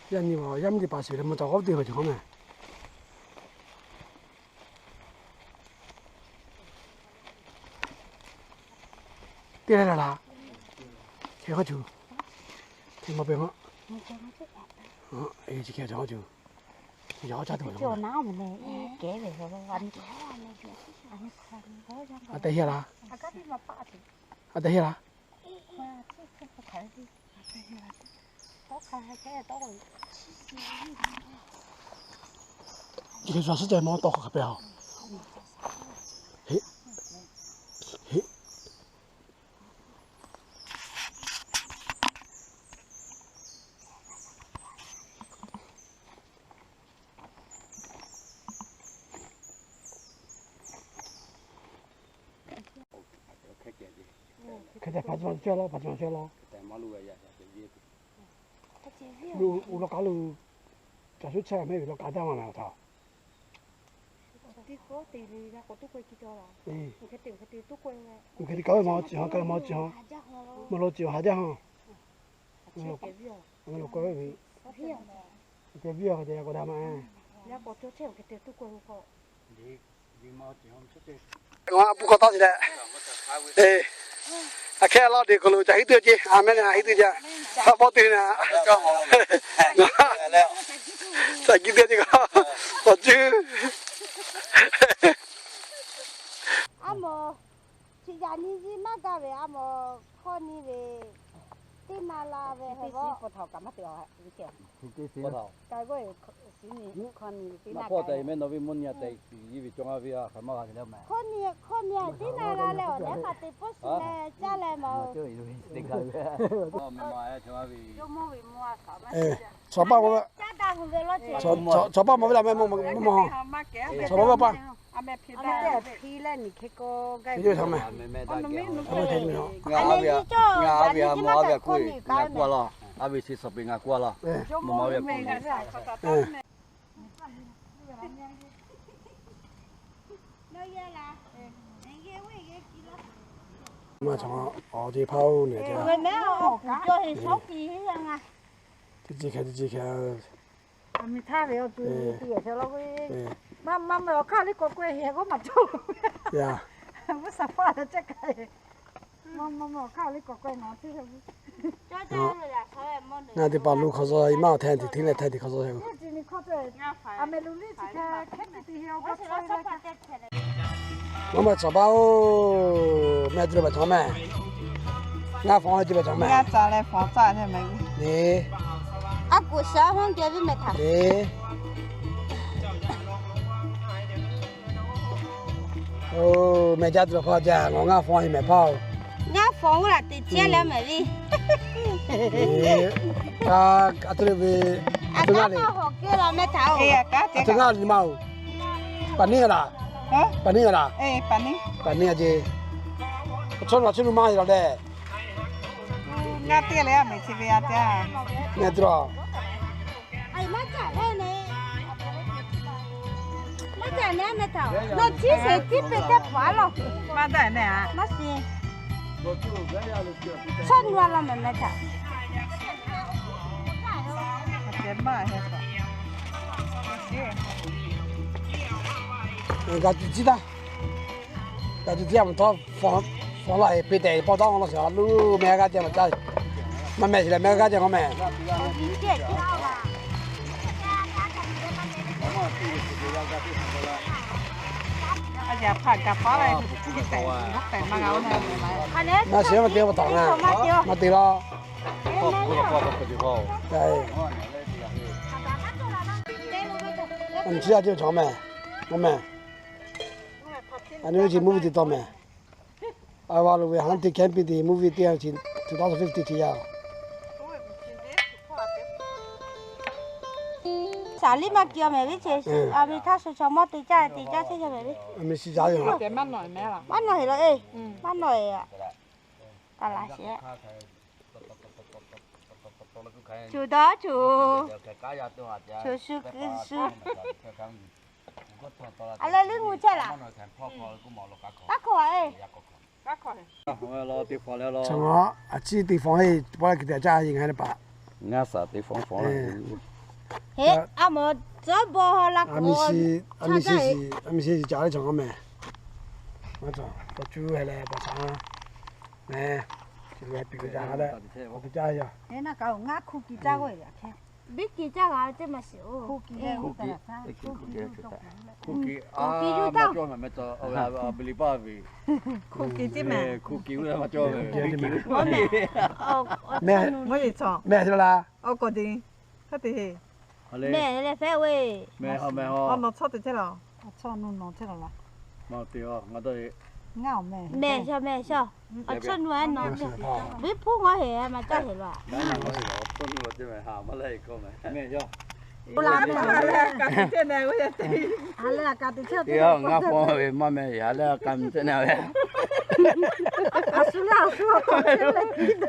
Yaˇ nyi, yaˇ miˇ teˇ hpaˍ shiˍ leh mvuhˇ tawˍ k'awꞈ teˇ hpaˍ cawˬ k'oˆ meh. Teˇ leh laˬ laˬ. Hk'e k'oˆ tuˬ, hk'e maˇ pehˬ maˇ. Chi hk'e cawˬ k'oˆ tuˬ, yawˇ caˇ tuˬ maˇ. A tehˬ heˆ laˇ. A tehˬ heˆ laˇ. Chi hk'e shuˍ shuˍ ceh mawˇ tawˆ hk'aˬ hk'e pehˬ a. Heˆ, heˆ. Hk'e te hpaˍ chi ma cawˇ laˇ, hpaˍ chi ma cawˇ laˇ. Uˬ law k'aˉ lo, caˬ shuˉ chehˇ mehˆ ve law k'aˉ daˇ maˇ meh awˬ htaꞈ. Hk'e te kaꞈ ve ma ciˬ ha, kaꞈ ma ciˬ ha, ma law ciˬ haˍ jaˇ ha. Ngaˬ lo k'oˆ ve, hk'e te viˇ a hk'e te yaꞈ k'aw daꞈ ma. Ngaˬ a pu hk'aw taˆ te leh, aˬ hkehˇ laˇ deˬ k'aw lo caˬ hiˉ tuˬ ce, a mehˆ leh a hiˉ tuˬ ce, ha pawˆ te na, caˬ kiˇ te ce kaꞈ, awˬ cuˇ. A mawˬ, chi yaꞈ nyi yiˇ maˇ gaˇ ve a mawˬ, hkawˇ nyi ve teˇ na la ve hk'e, hkawˇ nyi teˇ na la leh awˬ lehˉ hk'a te pawˆ shiˍ leh caˇ leh mawˬ. Chaw paˇ mawˬ ve, chaw paˇ mawˬ ve laˬ meh, mawˬ mawˬ, chaw paˇ paˇ. Ngaˬ a ve a mawˬ a ve a kuˇ, ngaˬ kuˇ a laˇ. A ve chi suhˍ peꞈ ngaˬ kuˇ a laˇ. Mawˬ mawˬ ve a kuˇ. Maˇ chaw, awˬ ceˬ hpaˇ oˇ nehˬ, teˇ ce hkeh teˇ ce hkeh. Maˇ maˇ maˇ awˬ hk'aˇ liˇ k'awꞈ k'oˆ-e, heˍ k'oˆ maˍ cawˇ. G'uˇ suhˍ hpaˇ leh chehˇ kaꞈ, maˇ maˇ maˇ awˬ hk'aˇ liˇ k'awꞈ k'oˆ-e, ngaˬ teˇ hpaˍ lo hk'aw zaw, i maˇ awˬ hteˇ tiꞈ hteˇ leh hteˇ tiꞈ hk'aw zaw he. Maˇ maˇ chaw paˇ oˬ, mehˆ tuˬ lo maˇ cawˬ mehˍ. Ngaˇ fawˉ a ce pa cawˬ mehˍ. Oˬ, mehˍ jaˇ tuˬ hk'aw jaˇ, nawˬ ngaˇ fawˉ heˆ mehˍ hpaˇ oˬ. Ngaˇ fawˉ oˬ laˬ teꞈ chehˇ leh mehˍ ve. A, a tuˬ le ve, a tuˬ ngaˇ le, a tuˬ ngaˇ le maˇ oˬ. Paˍ neˉ laˬ, paˍ neˉ laˬ, paˍ neˉ a ce. Chaw naˬ chaw nu maˇ heˆ laˬ leh. Ngaˇ teˇ le a mehˍ chi ve a te. Mehˍ tuˬ laˬ. Maˇ caˇ nehˉ meh htaꞈ, nawˬ ciˉ sheˍ tiˉ peꞈ teˇ hpaˍ laˬ. Maˇ daꞈ meh a. Maˇ shiˍ. Chaw nu a laˬ mehˍ meh htaꞈ. G'a tuˬ ciˉ taˇ. G'a tuˬ ciˉ a mawˬ htawˇ, fawˬ laˇ heˍ peꞈ tehꞈ paw taˇ law sheˍ a, luˇ meh g'aˇ jaˇ maˇ caˇ. Maˇ meh sheˍ leh meh g'aˇ jaˇ k'awꞈ meh. Maˇ shiˍ maˇ te pa taw na. Maˇ te laˇ. Chi a ce cawˬ mehˍ, k'o mehˍ. A nyi ve chi movie te tawˆ mehˍ. A va lo ve Haunted Cabin te movie te a chi two thousand fifteen chi yaˇ. Shaˍ liˇ maˇ kiˬ a mehˍ viˉ ce. A ve htaˇ shu chaw mawˇ te caˇ te caˇ chehˇ yaˇ mehˍ viˉ. Maˇ nawˬ heˍ law e. Maˇ nawˬ heˍ a. Taˍ laꞈ sheˍ. Cuˬ dawˇ cuˬ, cuˬ shu kuiˬ shu. A leh liˇ mvuh chehˇ laˬ. Taˇ hkawˇ a e. Chaw a ciˉ teˇ fawˬ heˆ, pawˆ kiˬ te caˇ yeˬ ngaˬ hui paˍ. Ngaˇ shaˍ teˇ fawˬ fawˬ la. Heˆ, a mawˬ tcuhˉ bawˆ la k'o, a mi sheˍ, a mi sheˍ shiˍ ca leh cawˬ ngaˇ mehˍ. Maˇ cawˬ, paw cuˇ heh leh paw caˇ, mehˍ, chi ve piˍ ve ca ha leh, paw cuˇ caˇ yaˇ. Biˇ kiˬ caˇ g'a ceˇ maˇ shiˍ-oˬ. Mehˬ, mehˬ leh fehˉ ve, mehˬ, nawˬ chawˇ te ceˇ la, mehˬ, mehˬ, mehˬ, awˬ chawˇ nu a nawˬ, viˉ hpuˇ ngaˇ heˍ maˇ caˇ heˍ la. Ngaˇ pawˆ ve maˇ mehˬ, yaꞈ leh a k'a mi chehˇ na ve. A shu leh a shu a pawˆ chehˇ leh,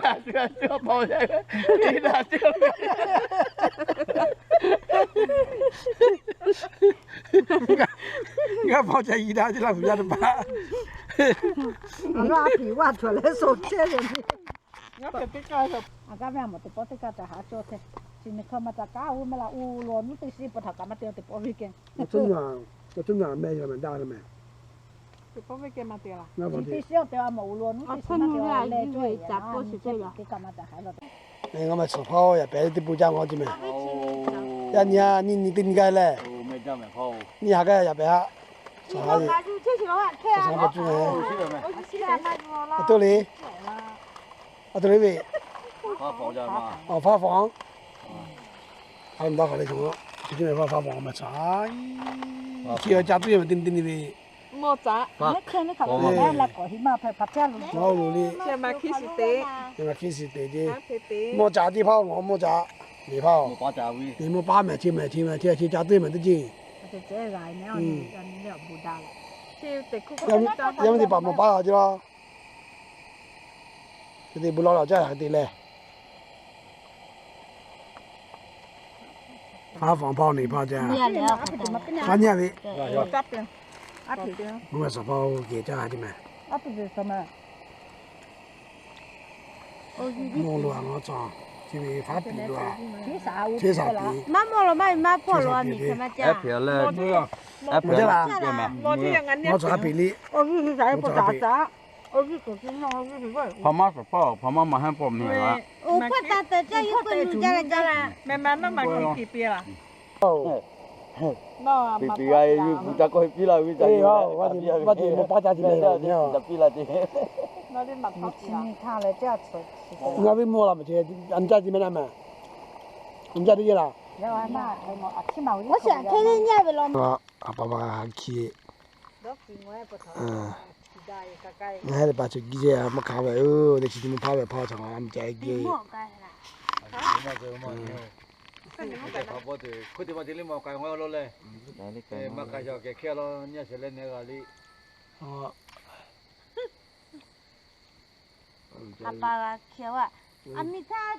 a shu a shu a pawˆ chehˇ ve, a shu ngaˇ pawˆ ca yi daꞈ ceˇ la, vuˬ yaˇ teˇ hpaˍ. A laˇ a piˍ vaˇ cawˬ leh so chehˇ ve. A kaˇ ve a mawˬ teˇ pawˆ teˇ kaˇ ca haꞈ cawˇ chehˇ. Chi nyi hkawˇ maˇ ca kaˉ, oˇ mehˆ la u lo nuˇ teˇ shiˉ pa htaꞈ kaꞈ maˇ te teˇ pawˆ viˇ kehˬ. Chi teˇ shiˉ awˬ te a mawˬ u lo nuˇ teˇ shiˉ maˇ te leh cawˇ ve, ngaˇ mehˬ suhˍ hpaˇ-oˬ, yaꞈ pehˍ teˇ pawˆ ca ngaˬ hui ce mehˬ. Yaˇ nyi a nyi nyi teˇ nyi gaˇ leh, nyi ha gaˇ yaꞈ pehˍ haˆ. Suhˍ hpaˇ-oˬ, a toˇ le, a toˇ le ve, awˬ faˇ fawˍ, a, a mehˬ daꞈ hk'aˬ le cawˬ, chi teˇ mehˬ faˇ faˇ fawˍ mehˬ suhˍ, chi ca tuˉ yehˬ mehˬ teˇ nyi teˇ nyi ve. Mawˇ caꞈ, mawˇ caꞈ teˇ hpaˇ-oˬ, mawˇ caꞈ teˇ hpaˇ-oˬ, mawˇ caꞈ teˇ hpaˇ-oˬ, mawˇ paˉ mehˬ, chi mehˬ chi mehˬ chi ca tuˉ yehˬ mehˬ teˇ ceuˬ. Yaˇ miˇ teˇ hpaˍ mawˇ paˉ a ceˇ law. Hk'e te bon lawˬ lawˬ caˇ hk'e te leh, faˇ fawˍ hpaˇ-oˬ, nyi hpaˇ caˇ, faˇ nyi ve, mvuhˇ mehˬ suhˍ hpaˇ-oˬ, geh caˇ ha ceˇ mehˬ. Mawˇ lo a ngaw cawˬ, chi ve faˉ piˍ lo a, cheˇ shaˍ piˍ, maˇ mawˇ lo maˇ ve maˇ hpawˇ lo a miˬ hk'e maˇ caˇ. Mawˇ cawˬ ha piˍ liˇ, mawˇ cawˬ ha piˍ, hpa maˇ suhˍ hpaˇ-oˬ, hpa maˇ maˇ hehnˇ pawˆ mehˬ la. Oˇ hpaˇ taˍ tehꞈ caˇ yuˬ k'oˆ ve nu jaˇ leh jaˇ la. Piˍ piˍ g'a e yuˬ kuˬ ca k'oˆ piˇ la ve, maˇ te mawˇ paˉ caˇ ce mehˬ, piˇ la ce. Ngaˇ viˉ mawˇ la mehˬ ce, a nyi caˇ ce mehˬ na mehˬ, a nyi caˇ teˇ yehˬ laˬ. Aˬ pa ma hk'e, ngaˬ heh leh pa cawˬ giˇ ceˇ, maˇ hk'a ve, oˇ teˇ chi teˇ mvuhˇ hpaˇ ve hpaˇ cawˬ ngaˬ a nyi caˇ giˇ. A pa g'a hkiˇ-a, a miˬ htaˇ,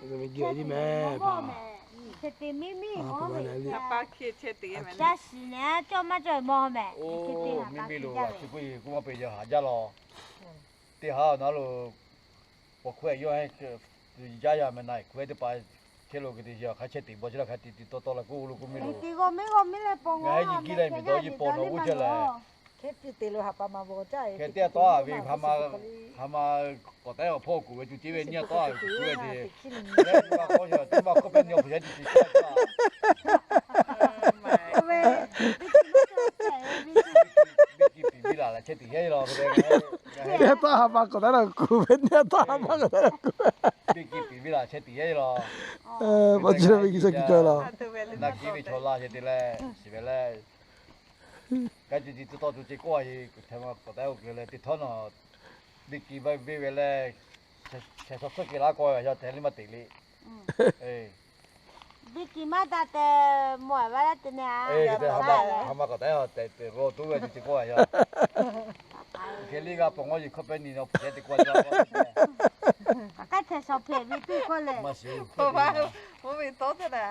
chehˇ te miˇ miˇ mawˇ ve, a pa hkiˇ chehˇ te, ca shiˍ leh cawˇ maˇ cawˇ ve mawˇ mehˬ, miˇ miˇ lo a chi k'oˆ k'oˆ maˇ pe yaˇ haˍ jaˇ law. Teˇ haˉ na lo, paw hkuˇ yawˇ jaˇ yaˇ mehˬ na, hkuˇ teˇ hpaˍ chehˇ lo hk'e te chi hk'a chehˇ te bawˬ chi la hk'a te te tawˇ tawˇ la k'oˆ lo k'oˆ miˇ lo, g'awˇ miˇ g'awˇ miˇ leh paw ngaw, miˇ giˇ leh miˬ dawˇ yiˇ paw nawˬ g'oˇ chehˇ leh, hk'e te tawˇ a ve hk'a ma, hk'a ma k'awꞈ taˉ awˬ hpawˇ kuˬ ve tuˬ ceˇ ve nyiˇ tawˇ a ve tuˬ ceˇ ve te, teˇ maˇ k'awꞈ, teˇ maˇ k'awꞈ pehˇ nyi awˬ hpawˇ yaˇ teˇ ceuˬ caˇ ve, biˇ kiˇ piˍ biˇ laˬ leh chehˇ te yaˇ law. Nyiˇ tawˇ ha ma k'awꞈ taˉ la kuˬ ve, nyiˇ tawˇ ha ma k'awꞈ taˉ la kuˬ ve, biˇ kiˇ piˍ biˇ laˬ chehˇ te yaˇ law. Paw chi la ve kiˇ suh kiˇ cawˇ law. Na kiˇ ve chaw la chehˇ te leh, shiˍ ve leh, ka ce ti tuˬ tawˇ tuˬ ce k'oˆ a e, hk'e ma k'awꞈ taˉ oˇ keu leh teˇ htawˇ nawˬ, biˇ kiˇ venˇ ve leh, shehˍ shaw tcuhˉ keu laˇ k'aw yaˇ tehꞈ le maˇ te le. Biˇ kiˇ maˇ taˇ tehꞈ mawˬ a va laˇ te ne a, ha ma k'awꞈ taˉ tehꞈ g'aw toˉ ve ce k'oˆ a yaˇ. Hk'e le g'a paw ngaw yeˬ hkawˇ pehˇ nyi nawˬ hpu ceh te k'oˆ a yaˇ. K'aˉ hkehˇ shaw hpehꞈ ve teˇ hkawˇ lehˬ, maˇ shiˍ, oˇ ve tawˇ teˇ na,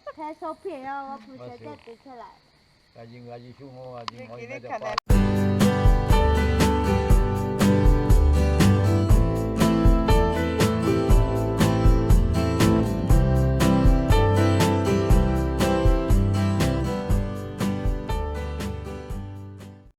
hkehˇ shaw hpehꞈ yaˇ awˬ hpu ceh te chehˇ laꞈ. G'a yi g'a yi shu ngaw a yi ngaw yi na ca pa